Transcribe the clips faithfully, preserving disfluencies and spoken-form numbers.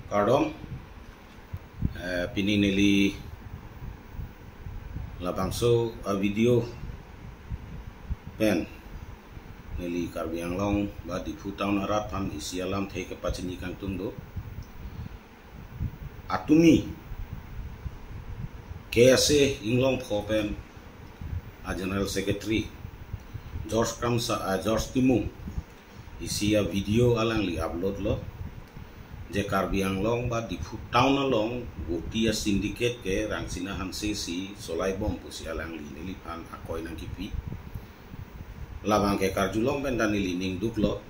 Kardom, eh, pini neli labangso a video pen neli Karbi Anglong ba Diphu town arat aphan isi alamthe kepachini kangtung do. Atumi K S A Inglongpho pen a General Secretary George Kramsa, a George Timung isi a video alangli upload lo. Je Karbi Anglong ba Diphu town along voti a syndicate ke Rangsina Hanse si solai bom pusi alangli neliphan akoi nangkipi. Labang ke karjulong pen ta neli ning duklo.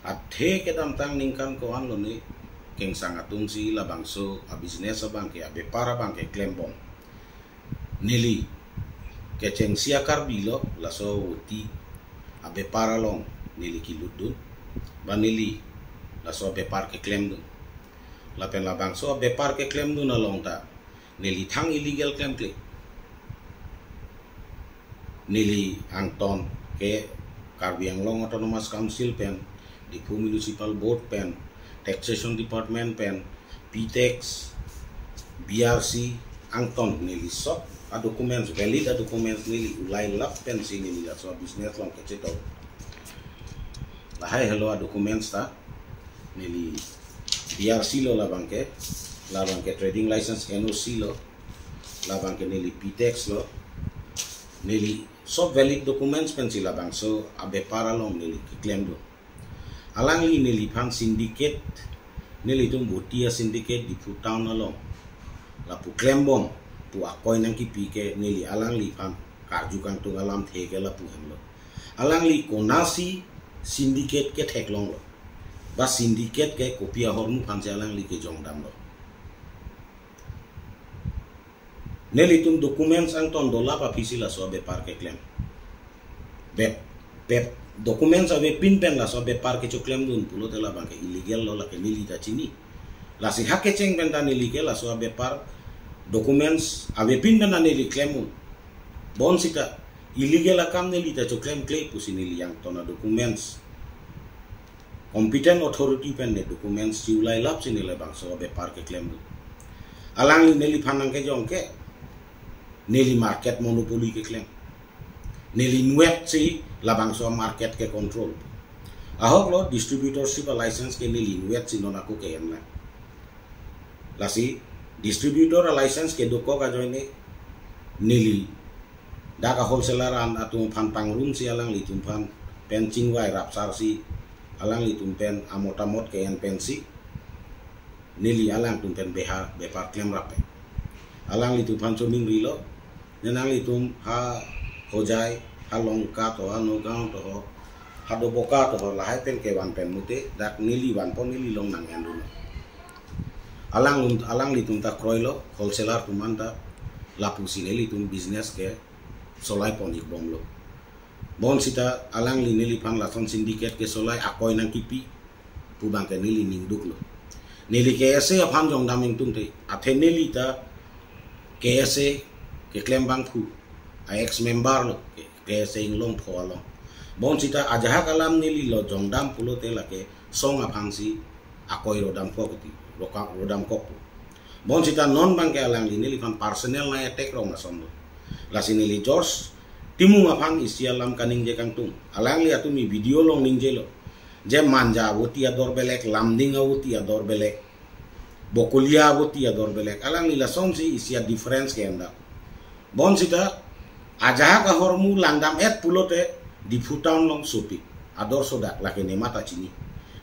Athe kedamtang ningkan ko-an lo ne kengsang atum si labangso a business abang ke, a bepar abang ke klem bom. Neli kechengsi a Karbi lo, laso voti a bepar along neli kelut dun, ba neli laso bepar keklem dun. Lapen labangso a bepar keklem dun along ta neli thang illegal klemkle. Neli angton ke Karbi Anglong Autonomous Council pen, Diphu Municipal Board pen, Taxation Department pen, P-Tax, B R C angton neli sob a documents, valid a documents neli ulai lap pensi neli laso business along kechetong. Lahai helo a documents ta, neli B R C lo labang ke, labang ke trading license N O C lo, labang ke neli P-Tax lo, neli sob valid documents pensi labangso a bepar along neli keklem dun. Alangli neliphan syndicate, nelitum voti a syndicate Diphu town along lapu klem bom pu akoi nangkipi ke neli alangliphan karju kangtung alamthe ke lapu henlo. Alangli konasi syndicate ketheklonglo, ba syndicate ke kopi ahormu aphansi alangli kejong damlo. Nelitum documents angton dolap aphi si laso bepar keklem. Bep, bep, documents avepin pen laso bepar kechoklem dun pulote labang ke illegal lo, lake neli ta chini. Lasi ha kecheng pen ta neli ke laso bepar documents avepin pen ta neli klem un. Bonsita illegal akam neli ta choklemkle pusi neli angton a documents, competent authority pen ne documents chiulai lap si neli labangso bepar keklem dun. Alangli neliphan nangkejong ke neli market monopoly keklem. Neli inutvet si labangso market ke control. Ahok lo distributorship a license ke neli inutvet si non ako ke-en nang. Lasi distributor a license kedokok ajoine neli dak a wholesaler an atum aphan pangrum si alanglitum aphan pen chingvai rapsar si alanglitum pen amotamot ke-en pensi neli alangtum pen beha bepar klem rap pen. Alanglitum aphan choningrilo, ne nanglitum ha Hojai, ha Lanka to, ha Nagaon to ho, ha Doboka to ho, lahai pen kevan pen mute, dak neli vanpo, neli along nang-en dun. Alang, alanglitum ta kroilo, wholesaler atum an ta, lapusi nelitum business ke solai pon-ik bomlo. Bonsita alangli neliphan lason syndicate kesolai akoi nangkipi pu abang ke neli ning duklo. Neli K S A aphan jongdam ingtungte, athe neli ta K S A keklem abangphu a ex member lo, K S A Inglongpho along. Bonsita ajahak alam neli lo jongdam pulote lake song aphansi akoi rodamkok ti, roka-, rodamkok pu. Bonsita non abang ke alangli neliphan personal nang-attack rong ason lo. Lasi neli George Timung aphan isi alam kaningje kangtung. Alangli atumi video along ningjelo. Je Manja voti ador belek, Lumding voti ador belek, Bokolia voti ador belek. Alangli lasonsi isi a difference ke-en dam. Bonsita ajahak ahormu langdam-et pulote Diphu town along sopik ador sodak lake nema ta chini.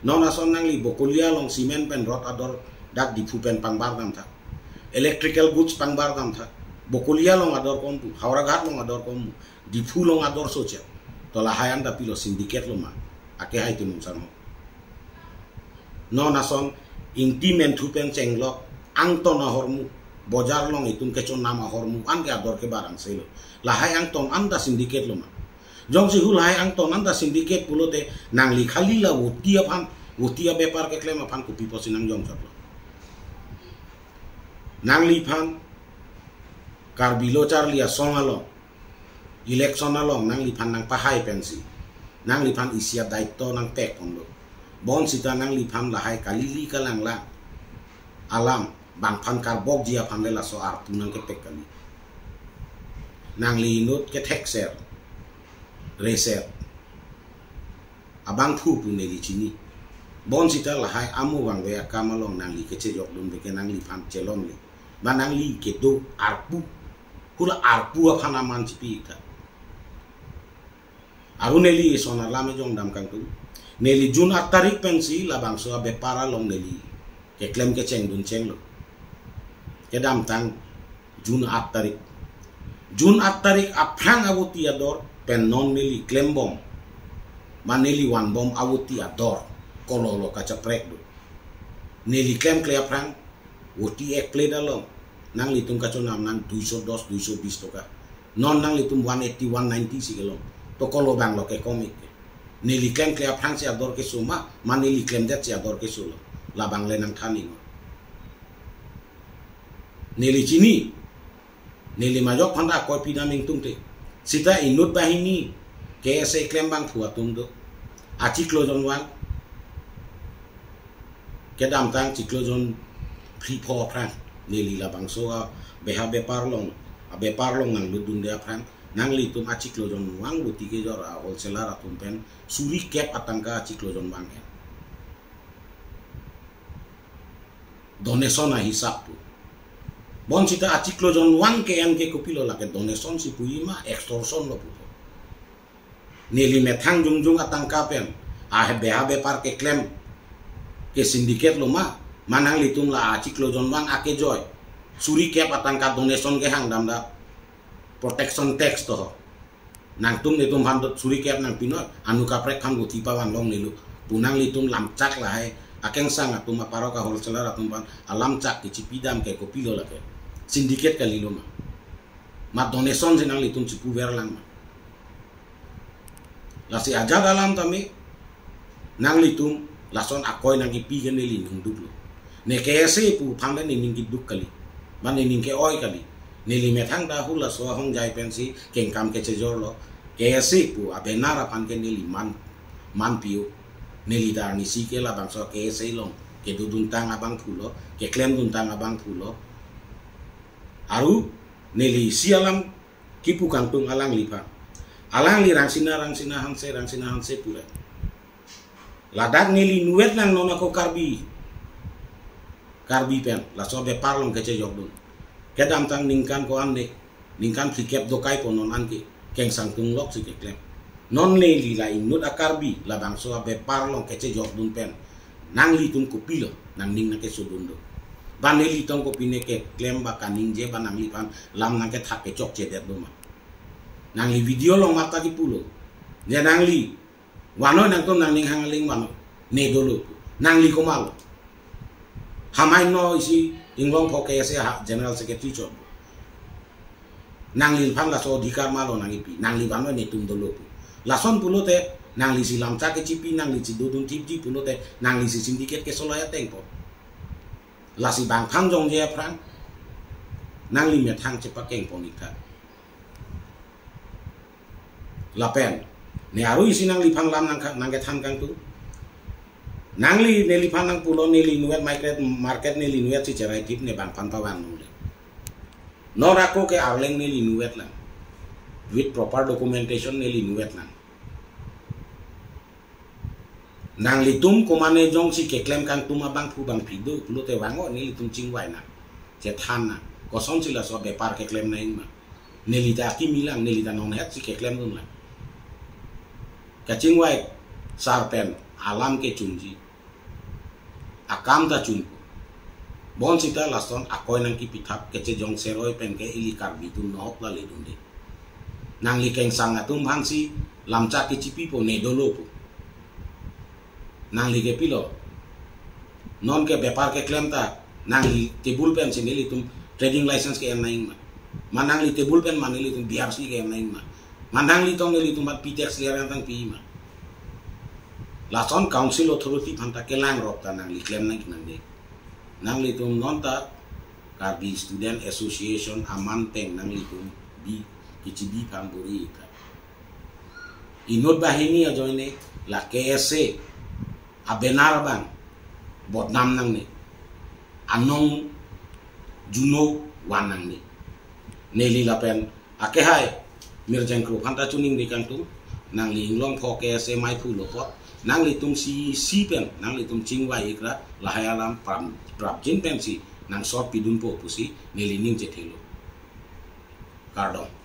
Non ason nangli Bokolia along cement pen rod ador dak Diphu pen pangbar damtha. Electrical goods pangbar damtha. Bokolia along ador kompu, Howraghat along ador kompu, Diphu along ador sochot. To lahai an ta pilo, syndicate lo ma? Ake hai Timung Sangho. Non ason ingti menthu pen chenglok angton ahormu, bojar along itum kechonam ahormu an ke ador kebar angse lo. Lahai angton an ta syndicate lo ma? Jongsi hu lahai angton an ta syndicate pulote nangli khali la voti aphan, voti abepar keklem aphan kopi pusi nangjongchotlo? Nangliphan Karbi Lo Charli Asong along, election along nangliphan nangpahai pensi nangliphan isi a daityo nangpek ponlo. Bonsita nangliphan lahai kalili kalanglang alam, bangphan karbokji aphan le laso arpu nangkepek kali. Nangli inut kethekser, reser abangphu pu neli chini. Bonsita lahai amo vangve akam along nangli kechejokdunve ke nangliphan chelongle. Ba nangli kedo arpu, hula arpu aphan aman chipi-ik tha. Aru neli ison alam ejong dam kangtung. Neli June aat tarik pensi labangso abepar along neli keklem kechengdun chenglo. Kedamtang June aat tarik. June aat tarik aphrang avoti ador pen non neli klembom, ma neli vanbom avoti ador kololo kachaprek do. Neli klemkle aphrang voti ek plate along nanglitum kachonam nang duiso dos, duiso bis toka. Non nanglitum one eighty, one ninety si kelong. To kolo banglo kekom-ik ke? Neli klemkle aphrang si ador keso ma, ma neli klemdet si ador keso lo? Labang le nangthan-iknon. Neli chini, neli majok phanta akoi pidam ingtungte. Sita inut banghini, K S A klem bangphu atum do. Achiklo jonvang. Kedamtang chiklo jon phli pho aphrang neli labangso abeha bepar along, abepar along nanglutdunde aphrang, nanglitum achiklo jonvang voti kejor a wholesaler atum pen suri kep atangka achiklo jonvang en. Donation ahisap pu. Bonsita achiklo jonvang ke-en ke kopilo, lake donation si puji ma, extortion lo pu. Neli methang jongjong atangka pen abeha bepar keklem ke syndicate lo ma, ma nanglitum la achiklo jonvang akejoi suri kep atangka donation kehang damda protection tax to ho. Nangtum netum aphan dot suri kep nangpinon, anu kaprek aphan voti pavan longlelo pu nanglitum lamchak lahai akengsang atum, aparok a wholesaler atum aphan alamchak kechipidam ke kopilo lake? Syndicate kalilo ma? Ma donation si nanglitum chipuver lang ma? Lasi ajat alam tame nanglitum lason akoi nangkipi ke neli ningduklo. Ne K S A pu aphan le nening keduk kali, ba nening ke-oi kali. Neli methang ta halaso ahongjai pensi kengkam kechejorlo. K S A pu a-banner aphan ke neli man, manpi-o. Neli ta arnisi ke labangso K S A along kedoduntang abangphu lo, keklemduntang abangphu lo. Aru neli isi alam kipu kangtung alangliphan. Alangli Rangsina, Rangsina Hanse, Rangsina Hanse pure. Ladak neli inutvet nang non ako Karbi, Karbi pen laso bepar along kechejokdun. Kedamtang ningkan ko-an de, ningkan phlikep dokaipo non anke, kengsang tunglok si keklem. Non neli la inut a-Karbi labangso abepar along kechejokdun pen nanglitum kopilo nangning nangkesodun do? Ba neli tong kopine keklem ba kaningje ba nangliphan lam nangkethak kechokchedet do ma? Nangli video along mata kipulo, je nangli vanoi nangtum nangning hang aling vanoi, ne dolo pu. Nangli komatlo? Hamai no isi inglong pho K S A ha General Secretary chot. Nangliphan laso adhikar malo nangkipi? Nangli vanoi netum dolo pu. Lason pulote nangli si lamchak kechipi, nangli si dodun thipji pulote nangli si syndicate kesoloi atengpo. Lasi bangphan jongje aphrang nangli methang chepakengpon-ik tha. Lapen ne aru isi nangliphan lam nangkha-, nangkethan kangtung. Nangli, neliphan nangpulo neli inutvet market, market neli inutvet si cherai thip, ne bangphan pavan longle. Non ako ke Arleng neli inutvet lang, with proper documentation neli inutvet lang. Nanglitum komane jongsi keklem kangtum abangphu bangphi do pulote vang-o, nelitum chingvai nang, chethan nang. Kosonsi laso bepar keklem nangji ma? Neli ta akimi lang, neli ta nonhet si keklemdun lang. Kachingvai sar pen alam kechunji, akam ta chunpo. Bonsita lason akoi nangkipithap kechejong seroi pen ke ili Karbi atum nohok la ledunde. Nangli kengsang atum aphansi lamchak kechipipo, ne dolo pu. Nangli kepilo? Non ke bepar keklem ta nangli table pensi nelitum trading license ke-en nangji ma? Ma nangli table pen ma nelitum B R C ke-en nangji ma? Ma nangli tong nelitum aphan P tax liar yang tang pi ma? Lason council authority aphanta kelang rok ta nangli klem nangji nangde. Nanglitum non ta Karbi Student Association aman pen nanglitum bi, kechibi phan buri ta. Inut banghini ajoine la K S A a-banner abang bodnam nangne. anong juno van nangji. Neli lapen akehai Mirjeng Kro aphanta choningri kangtung, nangli inglong pho ke ase maiphu lo apot, nanglitum si si pen, nanglitum chingvai ikra, lahai alam pram, prapjin pensi, nang sot pidunpo pusi, neli ning chethelo. Kardom.